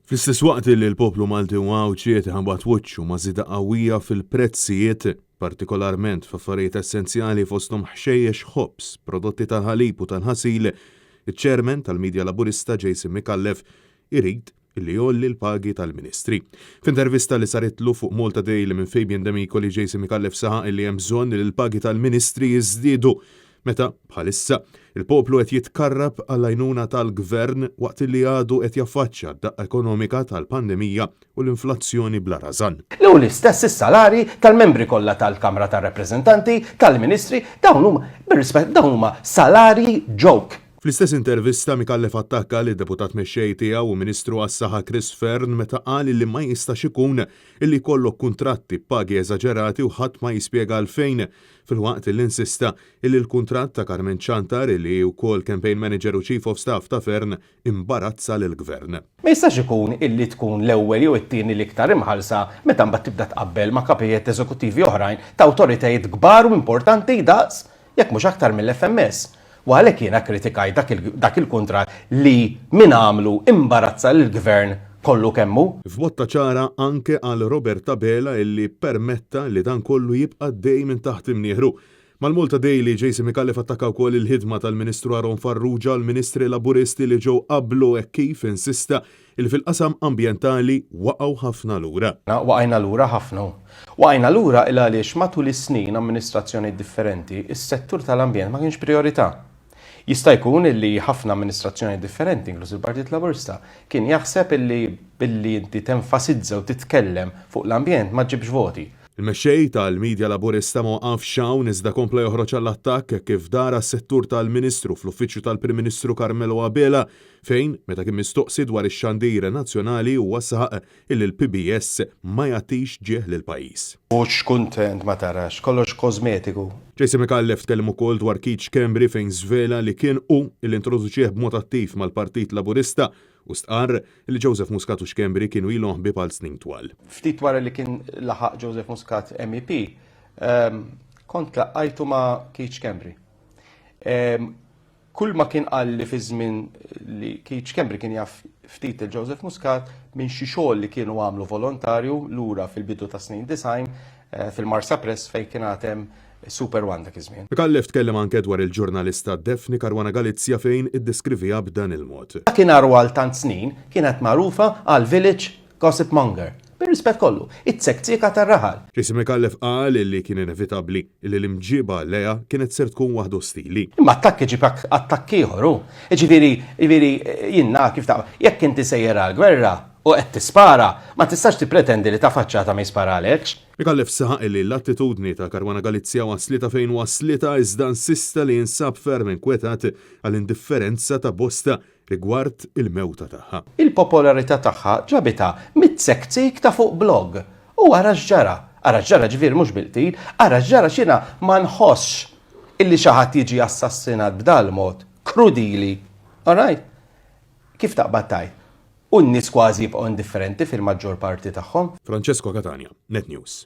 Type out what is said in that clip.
Fl-istess waqt li l-poplu Malti u Għawdxi qed iħabbat wiċċu ma' żieda qawwija fil-prezzijiet, partikolarment f'affarijiet essenzjali fosthom ħxejjex ħobż, prodotti tal-ħalib u tal-ħasil, iċ-Chairman tal-Media Laburista Jason Micallef irid li jgħolli l-pagi tal-Ministri. F'intervista li saritlu fuq Malta Daily minn Fabian Demicoli, Jason Micallef saħaq li hemm bżonn li l-pagi tal-Ministri jiżdiedu Meta, bħalissa, il-poplu qed jitkarrab għall-għajnuna tal-Gvern waqt li għadu qed jaffaċċja d-daqqa ekonomika tal-pandemija u l-inflazzjoni bla rażan. Li hu l-istess is-salarji tal-membri kollha tal-Kamra tar-Rappreżentanti, tal-Ministri, dawn huma, bir-rispett, dawn huma salarji joke. Fl-istess intervista, Micallef attakka lid-Deputat Mexxej tiegħu u Ministru għas-Saħħa Chris Fearne meta qal li ma jistax ikun illi jkollok kuntratti b'pagi eżaġerati u ħadd ma jispjega għalfejn filwaqt li insista illi l-kuntratt ta' Carmen Ciantar, li hi wkoll campaign manager u chief of staff ta' Fearne, imbarazza lill-Gvern. Ma jistax ikun illi tkun l-ewwel jew it-tieni l-iktar imħallsa meta mbagħad tibda tqabbel ma' kapijiet eżekuttivi oħrajn ta' awtoritajiet kbar u importanti daqs, jekk mhux aktar mill-FMS. U għalhekk jiena kkritikajt dak il-kuntratt li min għamlu imbarazza lill-Gvern kollu kemm hu. F'botta ċara anke għal Robert Abela illi ppermetta li dan kollu jibqa' għaddej minn taħt imnieħru. Mal-Malta Daily, Jason Micallef attakka wkoll il-ħidma tal-Ministru Aaron Farrugia u l-Ministri Laburisti li ġew qablu hekk kif insista illi fil-qasam ambjentali waqgħu ħafna lura. Waqajna lura ħafna. Waqajna lura il għaliex matul is-snin amministrazzjonijiet differenti is-settur tal-ambjent ma kienx prijorità. Jista' jkun illi ħafna amministrazzjonijiet differenti, inkluż il-Partit Laburista, kien jaħseb illi billi inti tenfasizza u titkellem fuq l-ambjent ma ġġibx voti. Il-mexxej tal-media Laburista ma waqafx hawn iżda kompla joħroġ għall-attakk hekk kif dar għas-settur tal-Ministru fl-Uffiċċju tal-Prim Ministru Carmelo Abela fejn, meta kien mistoqsi dwar ix-xandir nazzjonali huwa saħaq illi l-PBS ma jagħtix ġieħ lill-pajjiż. Mhux kuntent ma tarax, kollox kożmetiku. Jason Micallef tkellem ukoll dwar Keith Schembri fejn żvela li kien hu li introduċieh b'mod attiv mal-Partit Laburista u stqarr li Joseph Muscat u Schembri kienu ilhom ħbieb għal snin twal. Ftit wara li kien laħaq Joseph Muscat MEP, kont laqqajtu ma' Keith Schembri. Kull ma kien qalli fi żmien li Keith Schembri kien jaf ftit il Joseph Muscat minn xi xogħol li kienu għamlu volontarju lura fil-bidu ta' snin 90 eh, fil-Marsa Press fejn kien għatem Super One dak iż-żmien. Micallef tkellem anke dwar il-ġurnalista Daphne Caruana Galizia fejn iddeskriviha b'dan il-mod. Dakinhar u għal tant snin kienet magħrufa għal Village Gossip monger. Bir-rispett kollu, it-zekzieka tar-raħal. Jason Micallef qal li kien inevitabbli li l-imġiba lejha kienet ser tkun waħda ostili. Imma attakk iġib attakk ieħor hu. Jiġifieri, jiġifieri jien naf kif ta' jekk inti sejjer għall-gwerra u qed tispara, ma tistax tippretendi li ta' faċċata ma jisparalekx. Micallef saħaq li l-attitudni ta' Caruana Galizia wasslitha fejn wasslitha iżda insista li jinsab ferm inkwetat għall-indifferenza ta' bosta rigward il-mewta tagħha. Il-popolarità tagħha ġabitha mit-zekzik ta' fuq blog. U ara x'ġara. Ara x'ġara ġifieri mhux bil-qtil, ara x'ġara x'jiena ma nħossx illi xi ħadd jiġi assassinat b'dal-mod krudili. All right? Kif taqbad tgħid? U n-nies kważi jibqgħu indifferenti fil-maġġor parti tagħhom. Francesco Catania, Net News.